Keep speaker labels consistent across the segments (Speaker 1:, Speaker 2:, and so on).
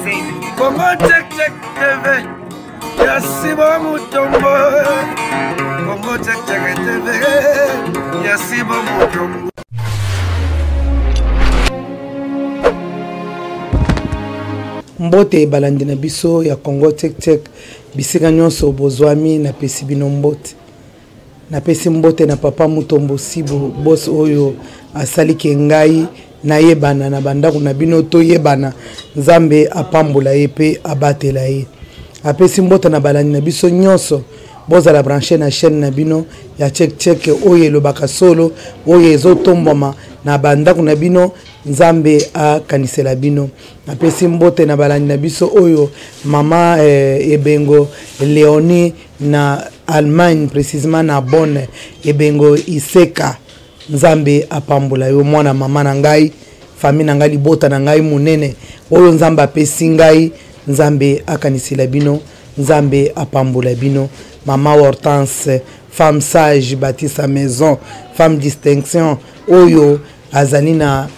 Speaker 1: Congo Check Check TV ya Sibo Mutombo. Congo Check Check TV ya Sibo Mutombo.
Speaker 2: Mbote balandi na biso ya Congo Check Check bisika nyonso bozwami, napesi bino mbote. Napesi mbote na papa Mutombo Sibo, boss oyo asaliki ngai nayebana na bandako na bino, toyebana. Nzambe apambola ye pe abatela ye. Apesi mbote na balandi na biso nyonso, bozala branché na chaîne na bino ya Check Check oyo elobaka solo, oyo ezotombwama na bandako na bino. Nzambe akanisela bino. Napesi mbote na balandi na biso oyo mama Ebengo Leonie na Allemagne, précisément na Bonn. Ebengo Iseka, Nzambe apambola yo mwana mama na ngai, famille na ngai, libota na ngai monene oyo Nzambe apesi ngai. Nzambe akanisela bino, Nzambe apambola bino. Mama Hortense, femme sage, bâtit sa maison, femme distinction oyo azali na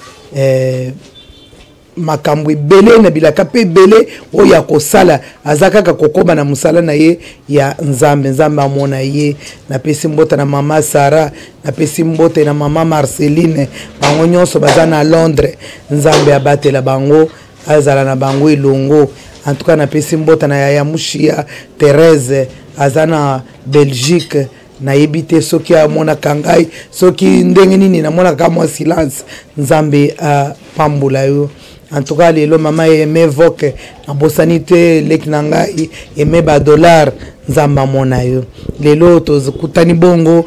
Speaker 2: makambo ebele na bilaka pe ebele oyo ya kosala, aza kaka kokoba na mosala na ye ya Nzambe. Nzambe amona ye. Napesi mbote na mama Sarah, napesi mbote na mama Marceline, bango nyonso baza na Londres. Nzambe abatela bango, azala na bango elongo. En tout cas napesi mbote na yaya Mushia Thérèse, aza na Belgique. Nayebi te soki amonaka ngai, soki ndenge nini, namonaka mwa silence. Nzambe apambola yo. En tout cas lelo mama Aimé Voke, nabosani te leki na ngai Aimé ba dollar, Nzambe amona yo. Lelo tokutani bongo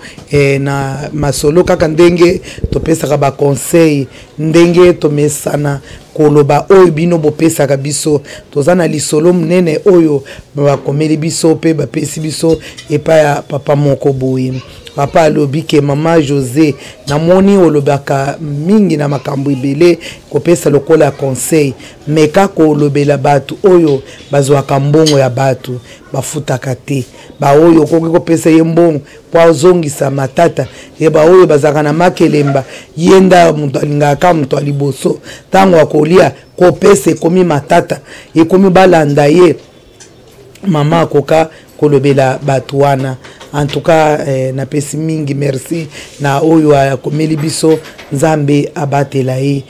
Speaker 2: na masolo kaka ndenge topesaka ba conseil, ndenge tomesana koloba oyo bino bopesaka biso. Toza na lisolo monene oyo bakomeli biso pe bapesi biso epai ya papa moko boye. Papa alobi ke mama José, namoni olobaka mingi na makambo ebele, kopesa lokola conseil, meka kolobela bato oyo bazwaka mbongo ya bato bafutaka te, ba oyo okoki kopesa ye mbongo po azongisa matata, ye ba oyo bazalaka na makelemba, ye nda moto alingaka moto ya liboso ntango akolia, kopesa ekomi matata, ekomi balanda ye. Mama akoka kolobela bato wana. En tout cas napesi mingi merci na oyo akomeli biso, Nzambe abatela ye.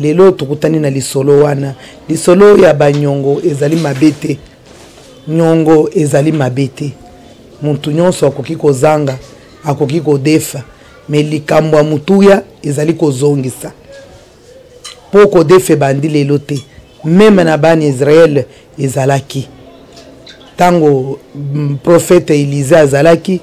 Speaker 2: Lelo tokutani na lisolo wana. Lisolo ya banyongo ezali mabe te. Nyongo ezali mabe te. Mutu nyonso akoki kozanga, akoki kodefa, mais likambo ya mutuya ezali kozongisa. Po kodefa ebandi lelo te. Meme na bana Israël ezalaki. Tango prophète Élisée azalaki,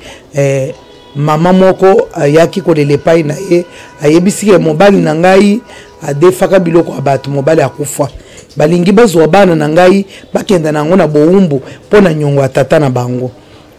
Speaker 2: mama moko ayaki kolela epai na ye, ayebisi ke mobali na ngai adefaka biloko ya bato, mobali akufa. Balingi bazwa bana na ngai bakenda na yango na bowumbu mpo na nyongo ya tata na bango.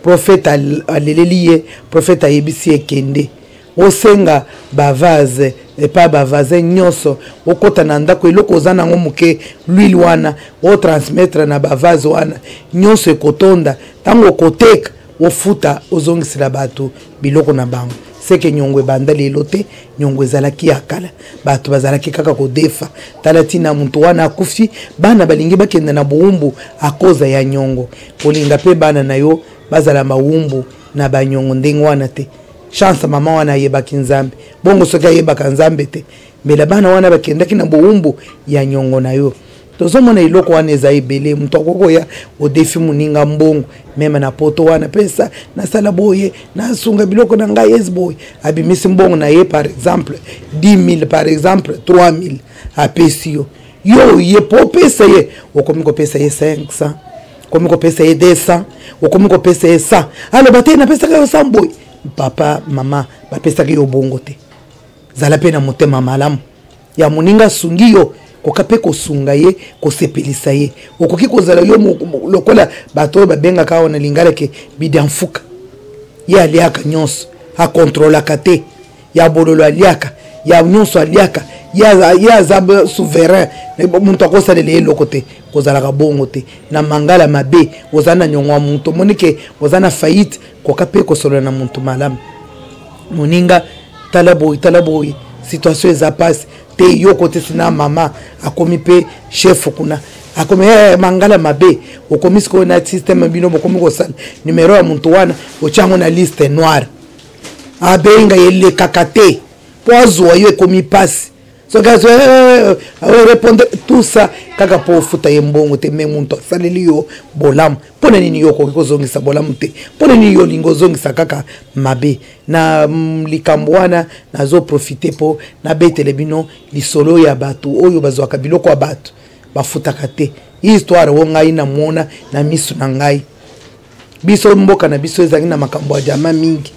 Speaker 2: Prophète aleleli ye, prophète ayebisi ye kende osenga ba vase epai ba vase nyonso, okota na ndako eloko oza nango moke, l'huile wana otransmettre na ba vase wana nyonso ekotonda. Ntango okoteka ofuta, ozongisela bato biloko na bango. Seke nyongo ebanda lelo te, nyongo ezalaki ya kala, bato bazalaki kaka kodefa. Tala tina moto wana akufi, bana balingi bakende na bowumbu a cause ya nyongo. Kolinga pe bana na yo bazala mawumbu na banyongo ndenge wana te. Chance mama wana ayebaki Nzambe. Bongo soki ayebaka Nzambe te, mbela bana wana bakendaki na bowumbu ya nyongo na yo. Tozomona eloko wana eza ebele. Moto akoki koya odefi moninga mbongo meme na poto wana, pesa nasala boye, nasunga biloko na ngai ezi boye, abimisi mbongo na ye par exemple 10 000, par exemple 3 000, apesi yo. Yo ye po opesa ye, okomi kopesa ye 500, okomi kopesa ye 200, okomi kopesa ye 100. Aloba te napesaka yo 100 boye. Papa, mama bapesaka yo bongo te. Zala pe na motema malamu ya moninga asungi yo, koka pe kosunga ye, kosepelisa ye. Okoki kozala yo lokola bato oyo babengaka awa na lingala ke bidiamfuka. Ye aliaka nyonso, akontrolaka te. Ya bololo aliaka, ya nyonso aliaka, ye aza souverain, moto akosalela ye eloko te. Kozalaka bongo te. Na mangala mabe, oza na nyongo ya moto, omoni ke oza na faillite, koka pe kosolola na moto malamu. Moninga, tala boye, tala boye, situation eza pasi te, yo kotisi na mama akomi pe chef kuna. Akomi eh, mangala mabe. Okomi sikoyo na systeme bino bokomi kosala numero ya moto wana, otya yango na liste noire. Abenga elekaka te mpo azwa yo, ekomi mpasi. Soki azwa eh, eh, eh, répondre tout ça kaka mpo ofuta ye mbongo te. Me moto asaleli yo bolamu, mpo na nini yo okoki kozongisa bolamu te? Mpo na nini yo olingi ozongisa kaka mabe? Na likambo wana nazoprofite mpo nabetele bino lisolo ya bato oyo bazwaka biloko ya bato, bafutaka te. Histoire oyo ngai namona na miso na ngai. Biso mboka na biso ezalaki na makambo ya diama mingi,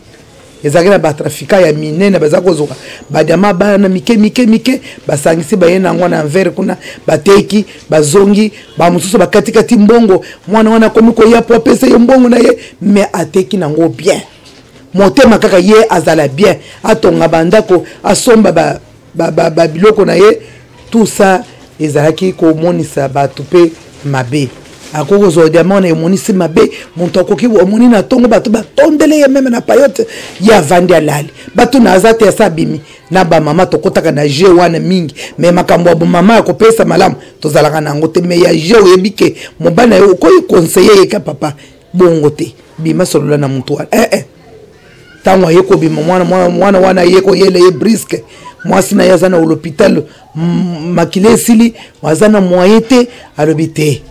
Speaker 2: ezalaki na batrafika ya minene, baza kozwa badiama bana mike mike mike, basangisi, baye na yango na Anvers kuna, bateki, bazongi, bamosusu bakatikati mbongo. Mwana wana akomi koya mpo apesa ye mbongo na ye, me ateki nango bien, motema kaka ye azala bien, atonga bandako, asomba ba, ba, ba, ba biloko na ye. Tout ça ezalaki komonisa bato mpe mabe. Akoki kozwa diamant wana, emonisi mabe. Moto akoki omoni na ntongo bato batondele ye meme na payote, ye avandi alali, bato na aza te, asa abimi na bamama. Tokɔtaka na jeu wana mingi, me makambo ya bomama ya kopesa malamu tozalaka na yango te. Me ya jeu, oyebi ke mobali na ye okoki conseille ye ka papa bongo te, bima solola na moto wana eh, eh. Ntango aye kobima, mwana mwana wana aye koyela ye briske, mwasi na ye aza na l'hôpital, makila esili, aza na moyen te. Alobi te,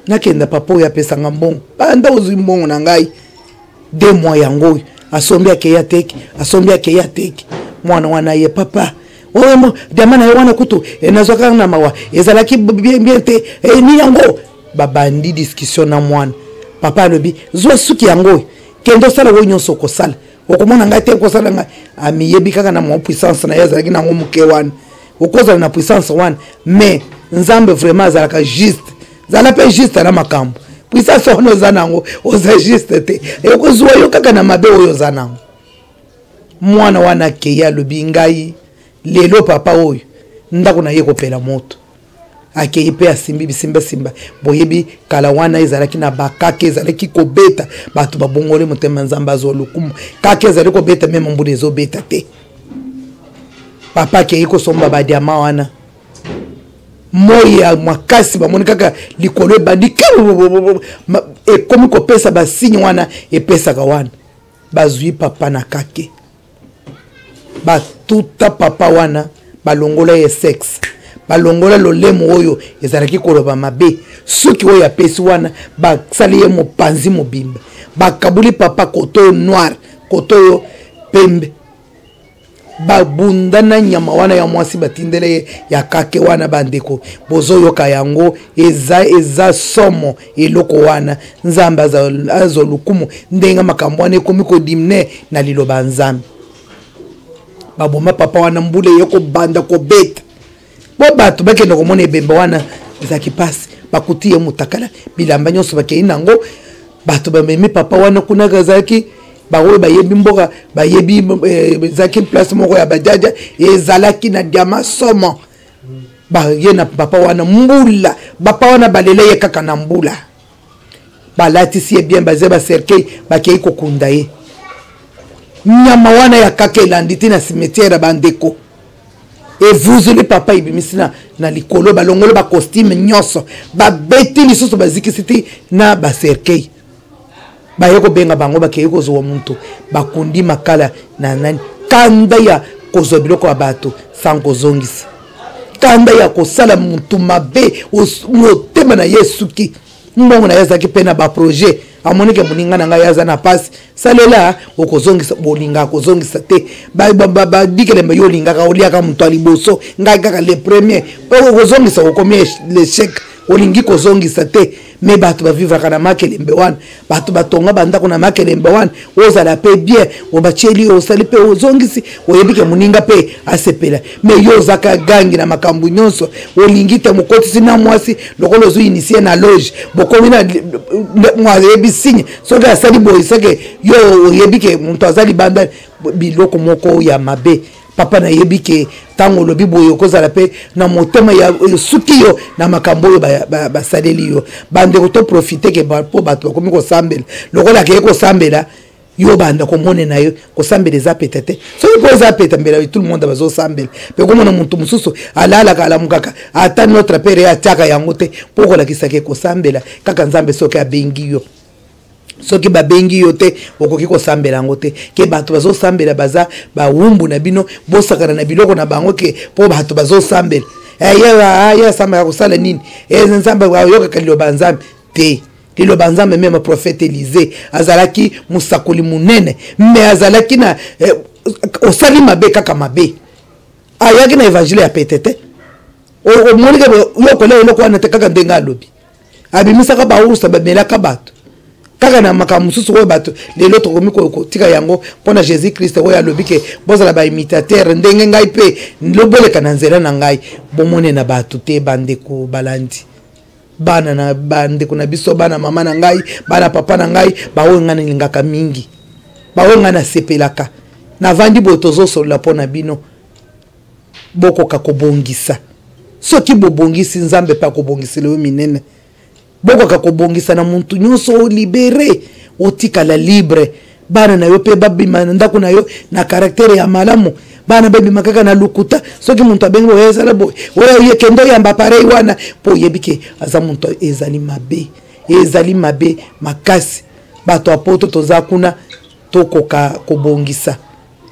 Speaker 2: nakenda, papa oyo apesanga mbongo, banda ozwi mbongo na ngai 2 mois yango oyo, asombi, akei ateki, asombi, akei ateki. Mwana wana ye, papa oyo diama na ye wana kutu eh, nazwaka na mawa, ezalaki bien bien te eh, ni yango. Babandi discussion na mwana. Papa alobi, zwa suki yango oyo, kende osala oyo nyonso okosala, okomona ngai te, okosala ngai. Amiyebi kaka na mwa puissance na ye azalaki nango moke wana. Okozala na puissance wana, mais Nzambe vraiment azalaka juste. Zala mpe juste na makambo. Puissance wana oza nango, oza juste te, ekozwa yo kaka na mabe oyo oza nango. Mwana wana akei, alobi, ngai lelo papa oyo ndako na ye kopela moto. Akei mpe asimbi bisimbasimba. Boyebi kala wana ezalaki na bakake, ezalaki kobeta, bato babongoli motema, Nzambe azwa lokumu. Kaka ezali kobeta, meme mbula ezobeta te. Papa akei kosomba badiama wana, moi ya makasi, bamoni kaka likolo ebandi ekomi kopesa basigne wana epesaka wana. Bazwi papa na kake, batuta papa wana, balongola ye sexe, balongola lolemo oyo ezalaki koloba mabe, suki oyo apesi wana, basali ye mopanzi mobimba, bakabuli papa koto oyo noir, koto oyo pembe. Babunda na nyama wana ya mwasi batindele ye ya kake wana. Bandeko, bozoyoka yango, eza somo eloko wana. Nzambe azwa lokumu ndenge makambo wana ekomi kodimine na liloba ya Nzambe. Baboma papa wana, mbula eye kobanda kobeta po bato bakende komona ebembe wana, ezalaki mpasi. Bakuti ye motakala, bilamba nyonso bakei nango. Bato bamemi papa wana kuna, azalaki baoyo bayebi mboka bayebi, ezalaki place moko ya bajaja, ezalaki na diama somo. Baye na papa wana mbula, papa wana balela ye kaka na mbula, balatisi ye bien, baze bacercueil, bakei kokunda ye. Nyama wana ya kaka elandi ti na cimetière ya bandeko, evuzuli papa, ebimisi na likolo, balongoli bacostume nyonso, babeti lisusu, bazikisi ti na bacercueil. Baye kobenga bango, bakei kozwa moto, bakundi makala na nani. Kanda ya kozwa biloko ya bato sans kozongisa, kanda ya kosala motu mabe, motema na ye esuki. Mbongo na ye azalaki mpe na baprojet, amonike moninga na ngai aza na mpasi, salela, okozongisa. Bolingaka kozongisa te, badikelembe. Yo olingaka oliaka moto ya liboso, ngai kaka le premier. Okozongisa, okomi l'échec, olingi kozongisa te. Me bato bavivraka na makelembe wana, bato batonga bandako na makelembe wana. Ozala mpe bien, obatieli, osali mpe ozongisi, oyebi ke moninga mpe asepela. Me yo ozaka gangi na makambo nyonso, olingi te. Mokotisi na mwasi lokola ozwi initie na loge, bokomi na oyebi signe, soki asali boye seke yo oyebi ke moto aza libanda. Biloko moko ya mabe. Papa, nayebi ke ntango olobi boye, okozala mpe na motema ya esuki yo na makambo oyo basaleli yo. Bandeko, toprofite ke mpo bato bakomi kosambela, lokola akei kosambela. Yo banda komone na yo kosambela eza pete te. Soki mpo eza pete mbela tout le monde bazosambela. Mpe komona moto mosusu alalaka alamukaka ata notre père ye atiaka yango te mpo kolakisaka ekosambela kaka Nzambe soki abengi yo. Soki babengi yo te okoki kosambela yango te. Ke bato bazosambela baza bawumbu na bino, bosakana na biloko na bango ke mpo bato bazosambela. Ye asambaka kosala nini? Nzambe ayokaka liloba Nzambe te. Liloba Nzambe meme prophète Élisée azalaki mosakoli monene, mais azalaki na osali mabe kaka mabe. Ayaki na évangile ya pete te. Omoni ke yo kolia eloko wana te kaka ndenge alobi. Abimisaka bausa bamelaka bato kaka na makambo mosusu oyo bato lelo tokomi kotika yango mpona Jésus Christ oyo alobi ke bozala ba imitateur ndenge ngai mpe loboleka na nzela na ngai. Bomone na bato te bandeko balandi. Bana na bandeko na biso, bana mama na ngai, bana papa na ngai, baoyo ngai nalingaka mingi, baoyo ngai nasepelaka. Navandi boye tozosolola mpo na bino, bokoka kobongisa. Soki bobongisi, Nzambe mpe akobongisela yo minene. Bokoka kobongisa na muntu nyonso, olibere, otikala libre. Bana na yo mpe babima na ndako na yo na karaktere ya malamu. Bana babima kaka na lokuta. Soki moto abengi oyo ezala boye, oyo ye kende oyamba appareil wana, mpo oyebi ke aza moto. Ezali mabe, ezali mabe makasi. Bato ya poto toza kuna, tokoka kobongisa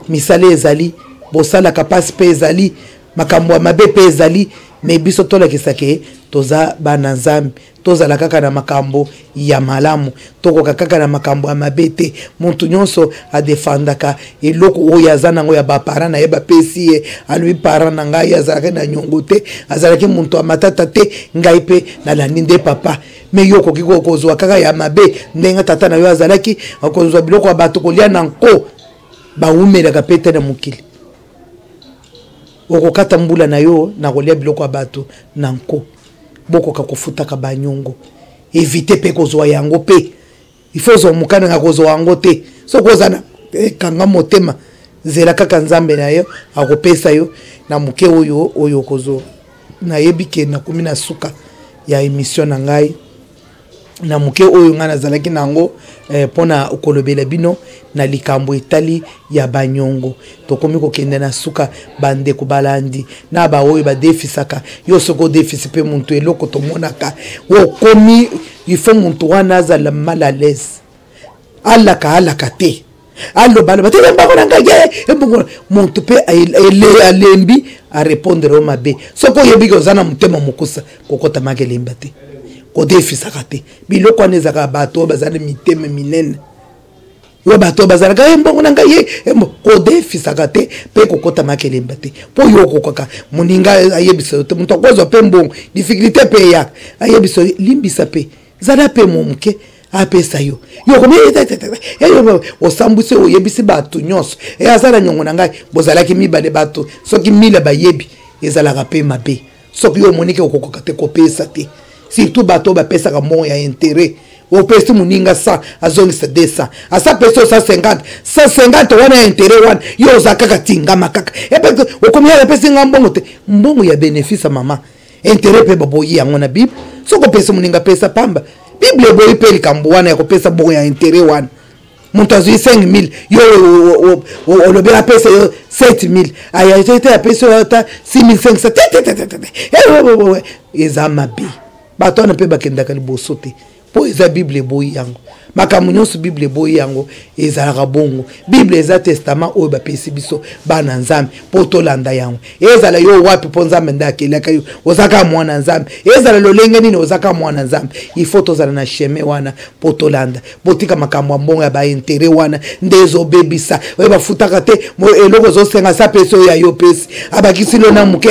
Speaker 2: misala ezali, bosalaka mpasi mpe ezali makambo ya mabe mpe ezali, me biso tolakisa ke toza bana Nzambe, tozala kaka na makambo ya malamu, tokoka kaka na makambo ya mabe te. Moto nyonso adefandaka eloko oyo aza nango ya baparent na ye bapesi ye. Alobi parent na ngai azalaki na nyongo te, azalaki moto ya matata te, ngai mpe nalandi nde papa. Me yo okoki kozwa kaka ya mabe ndenge tata na yo azalaki, okozwa biloko ya bato kolia na nko, bawumelaka mpe te na mokili. Okokata mbula na yo na kolia biloko ya bato na nko. Bokoka kofutaka banyongo, evite mpe kozwa yango mpe il faut ozwa mokanda na kozwa yango te. Soki oza na kanga motema, zela kaka Nzambe na yo akopesa yo na moke oyo oyo okozwa. Nayebi ke nakomi na suka ya émission na ngai na moke oyo ngai nazalaki na yango mpona kolobela bino na likambo etali ya banyongo. Tokomi kokende na suka, bandeko balandi na baoyo badefisaka yo. Soki odefisi mpe moto eloko tomonaka okomi, il faut moto wana azala mal à l'aise, alaka alaka te, alobaloba te, mbongo na ngai ye mbongo. Moto mpe alembi arépondre yo mabe. Soki oyebi ke oza na motema mokusa, kokota makelemba te, kodefisaka te. Biloko wana ezalaka bato oyo baza na mitema minene, oyo bato bazalaka ye mbongo na ngai ye, kodefisaka te mpe kokota makelemba te, mpo yo okokaka moninga ayebisa yo te. Moto akozwa mpe mbongo, difficulté mpe eyaka, ayebisa yo limbisa mpe zala mpe mo moke apesa yo. Yo komi osambwisi, oyebisi bato nyonso e aza na nyongo na ngai. Bozalaki mibale, bato soki mile bayebi, ezalaka mpe mabe. Soki yo omoniki okokoka te kopesa te, surtout bato oyo bapesaka mbongo ya intérêt. Opesi moninga 100, azongisa 200, asa pesi yo 150, 150 wana ya intérêt wana, yo oza kaka tingama kaka epe okomi ya apesi nga mbongo te, mbongo ya bénéfice ya mama intérêt mpe baboyi yango na Bible. Soki opesi moninga, pesa pamba. Bible eboyi mpe likambo wana ya kopesa mbongo ya intérêt wana. Moto azwi 5000, yo olobi apesa yo 7000, aya te, apesi yo ata 6500 te, eza mabe. Bato wana mpe bakendaka liboso te, mpo eza Bible eboyi yango. Makambo nyonso Bible eboyi yango, ezalaka bongo. Bible eza testament oyo bapesi biso bana Nzambe mpo tolanda yango. Ezala yo wapi, mpo Nzambe nde akelaka yo, oza kaka mwana Nzambe. Ezala lolenge nini, oza kaka mwana Nzambe. Il faut tozala na chemin wana mpo tolanda. Botika makambo ya mbongo ya baintere wana nde ezobebisa. Oyo bafutaka te, eloko ozosenga sa pesi oyo ya yo pesi, abakisi lo na moke,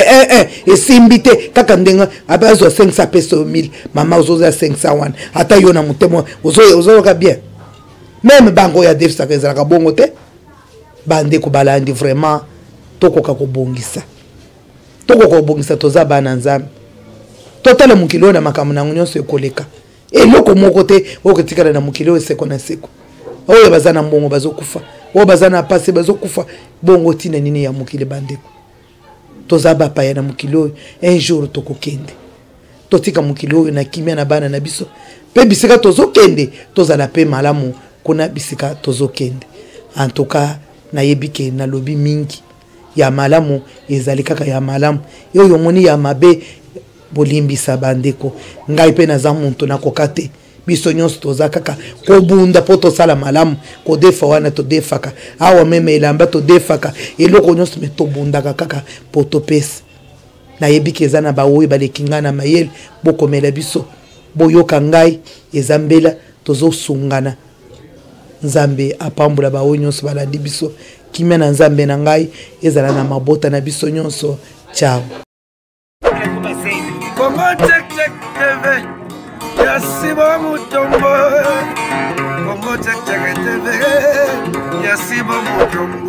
Speaker 2: esimbi te. Kaka ndenge azwa 500, apesi oyo 1000, mama ozoza 500 wana, ata yo na motema ozoyoka bien. Meme bango oyo adefisaka ezalaka bongo te. Bandeko balandi, vraiment tokoka kobongisa, tokoka kobongisa. Toza bana Nzambe, totala mokili oyo na makambo na yango nyonso ekoleka. Eloko moko te oyo kotikala na mokili oyo seko na seko. Oyo baza na mbongo bazokufa, oyo baza na pasi bazokufa. Bongo ntina nini ya mokili? Bandeko, toza bapaya na mokili oyo, un jour tokokende. Totika mokili oyo na kimia na bana na biso, mpe bisika tozokende tozala mpe malamu. Kuna bisika tozokende. En tout cas, nayebi ke nalobi mingi ya malamu ezali kaka ya malamu, oyo omoni ya mabe bolimbisa bandeko. Ngai mpe naza moto, nakoka te. Biso nyonso toza kaka kobunda mpo tosala malamu. Kodefa wana todefaka awa, meme elamba todefaka, eloko nyonso, me tobundaka kaka mpo topesa. Nayebi ke eza na baoyo baleki ngai na mayele, bokomela biso, boyoka ngai, eza mbela tozosungana. Nzambe apambola baoyo nyonso balandi biso. Kimia na Nzambe na ngai ezala na mabota na biso nyonso. Ciao.
Speaker 1: Congo Check Check TV ya Simon Mutombo. Congo Check Check TV ya Simon Mutombo.